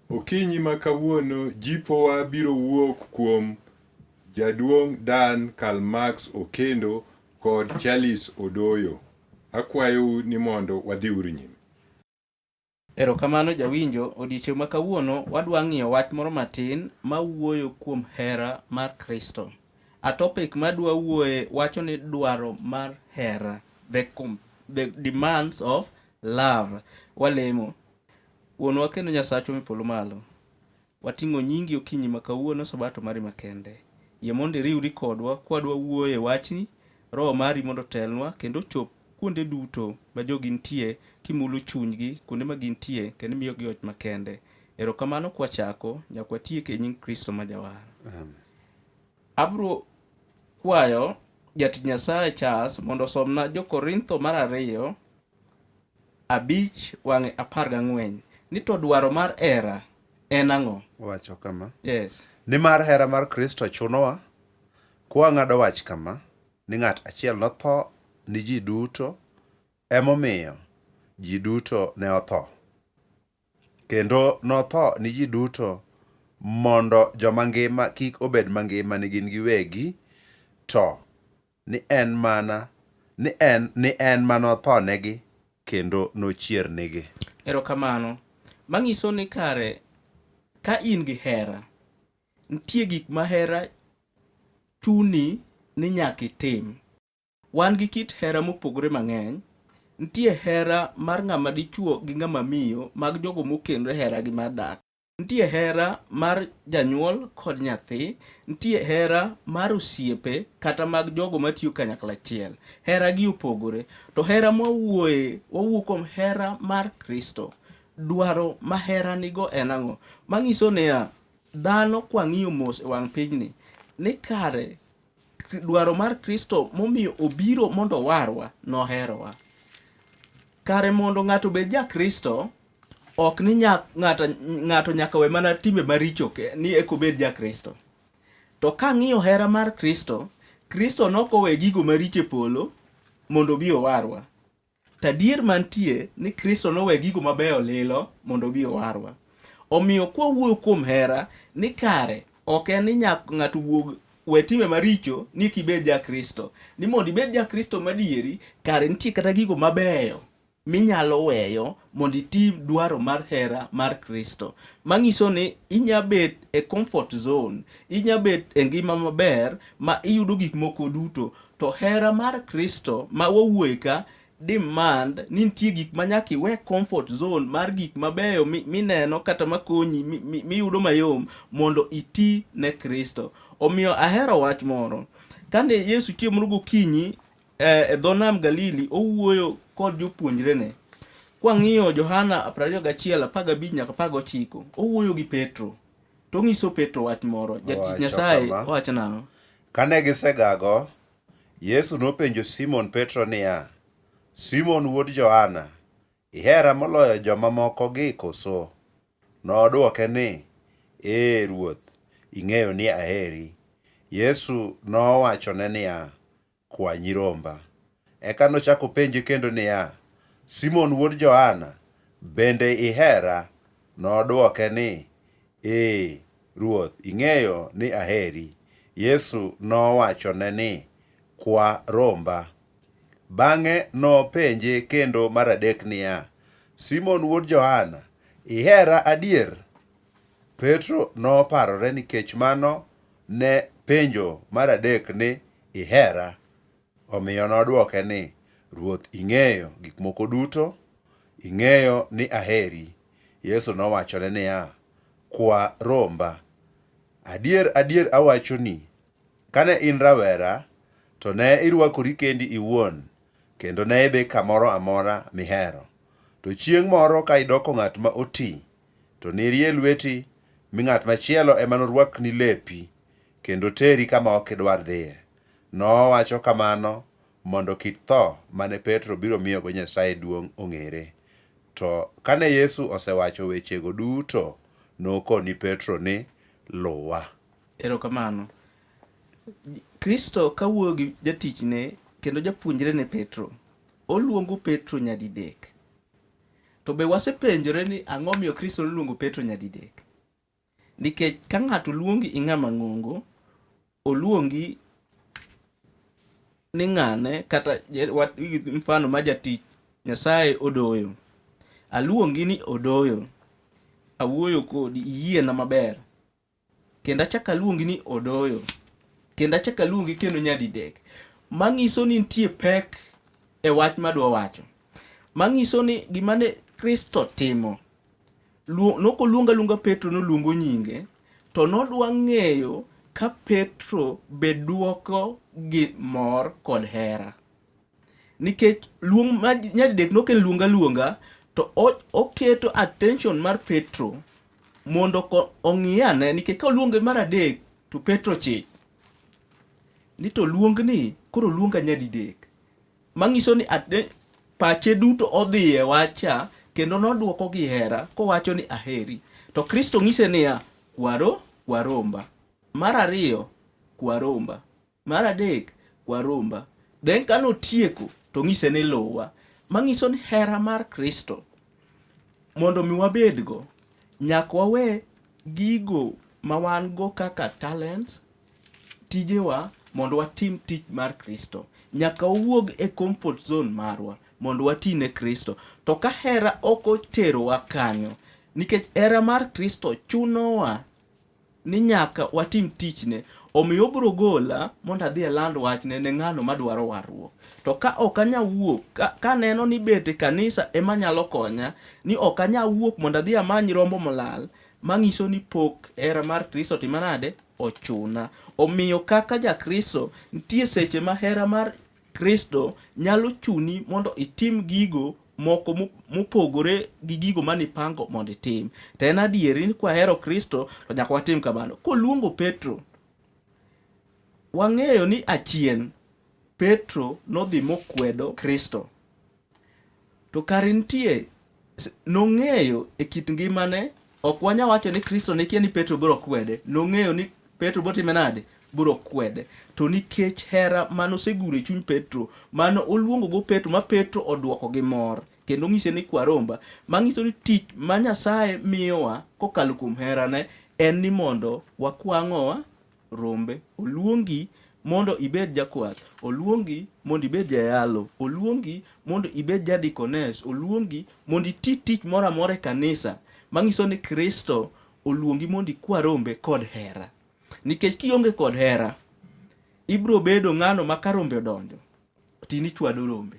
Okinyi ma kawuono jipowa biro wuok kuom Jaduong' Dan Karl Marx Okendo kod Charles Odoyo. Akwayou ni mondo wadhiuru nyime. Erokamano jawinjo, odiechieng' ma kawuono wadwa ng'iyo wach moro matin ma wuoyo kuom hera mar Kristo. A topic madwa wuoye wacho ni dwaro mar hera, the demands of love. Walemo. Wuonwa kendo Nyasachwa me polo malo, wating'o nyingi okinyi ma kawuono sabato mari makende. Yie mondo iriwri kodwa kwadwa wuoyo e wachni, roho mari mondo otelnwa kendo ochop kuonde duto ma jogi nitie kimulo chunygi kuonde ma gintie kendo imiyogi hoch makende. Erokamano kwachako nyaka watiek e nying Kristo ma Jawar. Abro kwayo jatich Nyasaye Charles mondo osomna Jo-Korintho mar ariyo 5 wang'e 14 ni to dwaro mar hera en ang'o? Wacho kama. Yes. Nimar hera mar Kristo chunowa, kwang'ado wach kama, ni ng'at achiel notho ni ji duto, emomiyo ji duto ne otho. Kendo notho ni ji duto mondo joma ngima kik obed mangima ni gin giwegi, to ni en mana ni en ni en manotho negi kendo nochier nigi. Erokamano. Manyiso ni kare ka in gi hera, nitie gik ma hera chuni ni nyaka itim. Wan gi kit hera mopogore mang'eny. Nitie hera mar ng'ama dichuo gi ng'ama miyo mag jogo mokendore hera gi mar dak. Nitie hera mar janyuol kod nyathi, nitie hera mar osiepe kata mag jogo matiyo kanyakla achiel. Hera gi opogore. To hera mwawuoye, wawuo kuom hera mar Kristo. Dwaro ma hera nigo en ang'o? Manyiso niya, dhano kwang'iyo mos e wang' pinyni, ni kare dwaro mar Kristo momiyo obiro mondo owarwa, noherowa. Kare mondo ng'ato obed ja Kristo, ok ni ng'ato nyaka we mana timbe maricho ni eka obed ja Kristo. To kang'iyo hera mar Kristo, Kristo nokowe gigo maricho e polo mondo obi owarwa. To adier mantie ni Kristo nowe gigo mabeyo lilo mondo obi owarwa. Omiyo kwawuoyo kuom hera ni kare ok en ni ng'ato wuog we timbe maricho ni kibed ja Kristo. Ni mondo ibed ja Kristo madieri, kare nitie kata gigo mabeyo minyalo weyo mondo itim dwaro mar hera mar Kristo. Manyiso ni inya bet e comfort zone, inya bet e ngima maber ma iyudo gik moko duto. To hera mar Kristo ma wawuoye ka demand ni nitie gik ma nyaka iwe comfort zone mar gik mabeyo mineno kata makonyi miyudo mayom mondo iti ne Kristo. Omiyo ahero wach moro. Kane Yesu chiemo gokinyi e dho nam Galili owuoyo kod jopuonjrene. Kwang'iyo Johana 21 15 nyaka 19, owuoyo gi Petro. To ong'iso Petro wach moro. Jatich Nyasaye owacho nang'o? Kane gisegago, Yesu nopenjo Simon Petro niya, Simon wuod Johana, ihera moloyo joma mokogi koso? Nodwoke ni, Ee, Ruoth, ing'eyo ni aheri. Yesu nowachone niya, Kwa nyiromba. Eka nochako openje kendo niya, Simon wuod Johana, bende ihera? Nodwoke ni, Ee, Ruoth, ing'eyo ni aheri. Yesu nowachone ni, Kwa romba. Bang'e nopenje kendo mar adek niya, Simon wuod Johana, ihera adier? Petro noparore nikech mano ne penjo mar adek ni, Ihera? Omiyo nodwoke ni, Ruoth, ing'eyo gik moko duto, ing'eyo ni aheri. Yesu nowachone niya, Kwa romba. Adier, adier awachoni, kane in rawera, to ne irwakori kendi iwuon, kendo ne idhi kamoro amora mihero. To chieng' moro ka idoko ng'at ma oti, to nirie lweti, mi ng'at machielo ema norwakni lepi, kendo teri kama ok idwar dhiye. Nowacho kamano mondo kit tho mane Petro biro miyogo Nyasaye duong' ong'ere. To kane Yesu osewacho wechego duto, nokoni Petro ni, Luwa. Erokamano. Kristo kawuoyo gi jatichne kendo japuonjrene Petro, oluongo Petro nyadidek. To be wasepenjore ni ang'o miyo Kristo noluongo Petro nyadidek? Nikech ka ng'ato luongi ing'ama ng'ongo, oluongi ni ng'ane kata mfano ma jatich Nyasaye Odoyo. Aluongi ni Odoyo. Awuoyo kodi iyiena maber. Kendo achak aluongi ni Odoyo. Kendo achak aluongi kendo nyadidek. Manyiso ni nitie pek e wach madwa wacho. Manyiso ni gima ne Kristo timo nokoluongo aluonga Petro noluongo nyinge to nodwa ng'eyo ka Petro be duoko gi mor kod hera. Nikech luong ma nyadidek nok en luong aluonga to oketo attention mar Petro mondo ong'i ane nikech ka oluonge mar adek to Petro chich ni to luongni koro luonga nyadidek. Manyiso ni pache duto odhi e wacha kendo nodwoko gi hera kowacho ni aheri. To Kristo ng'ise niya, kwaro kwaromba. Mar ariyo, kwaromba. Mar adek, kwaromba. Then ka notieko to ng'ise ni luwa. Manyiso ni hera mar Kristo mondo mi wabedgo, nyaka wawe gigo ma wan go kaka talents, tijewa mondo watim tich mar Kristo. Nyaka wawuog e comfort zone marwa mondo wati ne Kristo. To ka hera ok oterowa kanyo, nikech hera mar Kristo chunowa ni nyaka watim tichne, omiyo obiro gola mondo adhi aland wachne ne ng'ano madwaro warruok. To ka ok anya wuok, ka aneno ni bet e kanisa ema nyalo konya, ni ok anya wuok mondo adhi amany rombo molal, manyiso ni pok hera mar Kristo tima nade? Ochuna. Omiyo kaka ja-Kristo, nitie seche ma hera mar Kristo nyalo chuni mondo itim gigo moko mopogore gi gigo mane ipango mondo itim. To en adieri ni kwahero Kristo to nyaka watim kamano. Koluongo Petro, wang'eyo ni achien Petro nodhi mokwedo Kristo. To kare nitie nong'eyo e kit ngimane, ok wanya wacho ni Kristo ne kia ni Petro biro kwede. Nong'eyo ni Petro biro time nade? Biro kwede. To nikech hera mane oseguro e chuny Petro, mane oluongo go Petro ma Petro odwoko gi mor kendo ng'ise ni kwa romba, manyiso ni tich ma Nyasaye miyowa kokalo kuom herane en ni mondo wakwa ang'owa? Rombe. Oluongi mondo ibed jakwath, oluongi mondo ibed jayalo, oluongi mondo ibed jadikones, oluongi mondo iti tich moro amora e kanisa, manyiso ni Kristo oluongi mondo ikwa rombe kod hera. Nikech kionge kod hera, ibiro bedo ng'ano ma ka rombe odonjo, to in ichwado rombe.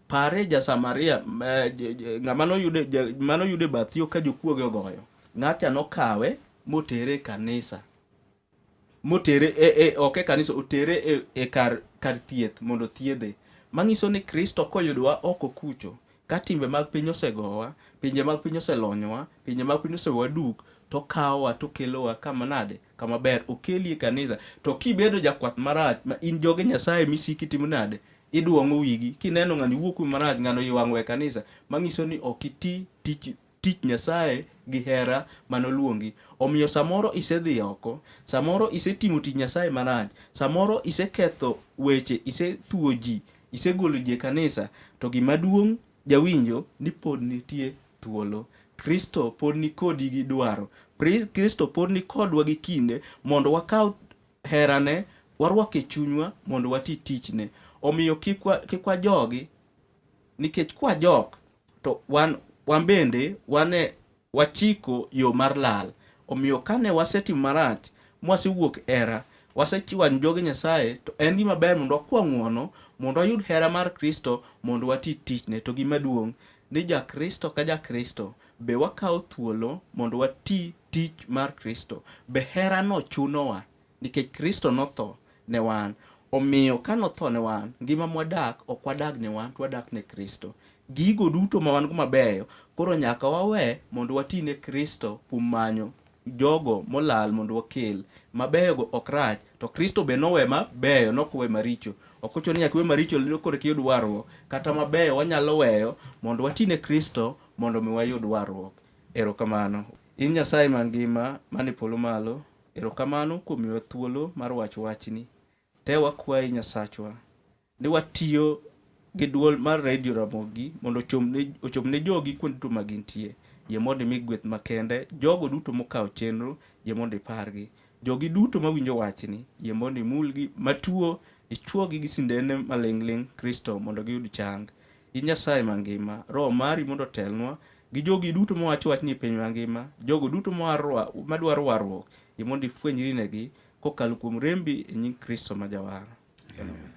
Pare ja-Samaria ng'ama noyude e bath yo ka jokuoge ogoyo. Ng'acha nokawe motere e kanisa. Motere e, e, ok e kanisa, otere e, e kar, kar thieth mondo othiedhe. Manyiso ni Kristo koyudowa oko kucho, ka timbe mag piny osegowa, pinje mag piny oselonyowa, pinje mag piny osewa duk, to okawowa to okelowa kama nade? Kama ber. Okeli e kanisa. To kibedo jakwath marach ma in joge Nyasaye misiki timo nade? Iduong'o wigi kineno ng'ani wuok kuom marach, ng'ano iwang'o e kanisa, manyiso ni ok iti tich tich Nyasaye gi hera manoluongi. Omiyo samoro isedhi oko, samoro isetimo tich Nyasaye marach, samoro iseketho weche, isethuo ji, isegolo ji e kanisa, to gima duong' jawinjo ni pod nitie thuolo. Kristo pod ni kodi gi dwaro. Kristo pod ni kodwa gi kinde mondo wakaw herane warwak e chunywa mondo wati tichne. Omiyo kik wajogi nikech kwajok to wan bende wane wachiko yo mar lal. Omiyo kane wasetimo marach mwasewuok hera, wasechwanyo joge Nyasaye, to en gima ber mondo wakwa ng'uono mondo wayud hera mar Kristo mondo wati tichne. To gima duong' ni ja-Kristo ka ja-Kristo be wakawo thuolo mondo wati tich mar Kristo. Be herano chunowa nikech Kristo notho ne wan. Omiyo ka notho ne wan, ngima mwadak ok wadag ne wan, to wadak ne Kristo. Gigo duto ma wan go mabeyo, koro nyaka wawe mondo wati ne Kristo kuom manyo jogo molal mondo wakel. Mabeyogo ok rach, to Kristo be nowe mabeyo, nok owe maricho. Ok ochuno ni nyaka iwe maricho koro eka iyud warruok. Kata mabeyo wanyalo weyo mondo wati ne Kristo mondo mi wayud warruok. Erokamano. In Nyasaye mangima man e polo malo, erokamano kuom miyowa thuolo mar wacho wachni. Te wakwayi Nyasachwa ni watiyo gi duol mar Radio Ramogi mondo ochop ne jogi kuonde duto ma gintie. Yie mondo imi gweth makende jogo duto mokawo chenro, yie mondo ipargi. Jogi duto mawinjo wachni, yie mondo imulgi matuo, ichuogi gi sindene maling'ling' Kristo mondo giyud chang. In Nyasaye mangima, Roho mari mondo otelnwa gi jogi duto mawacho wachni e piny mangima, jogo duto madwaro warruok, yie mondo ifwenyri negi kokalo kuom rembi e nying Kristo ma Jawar. Amen.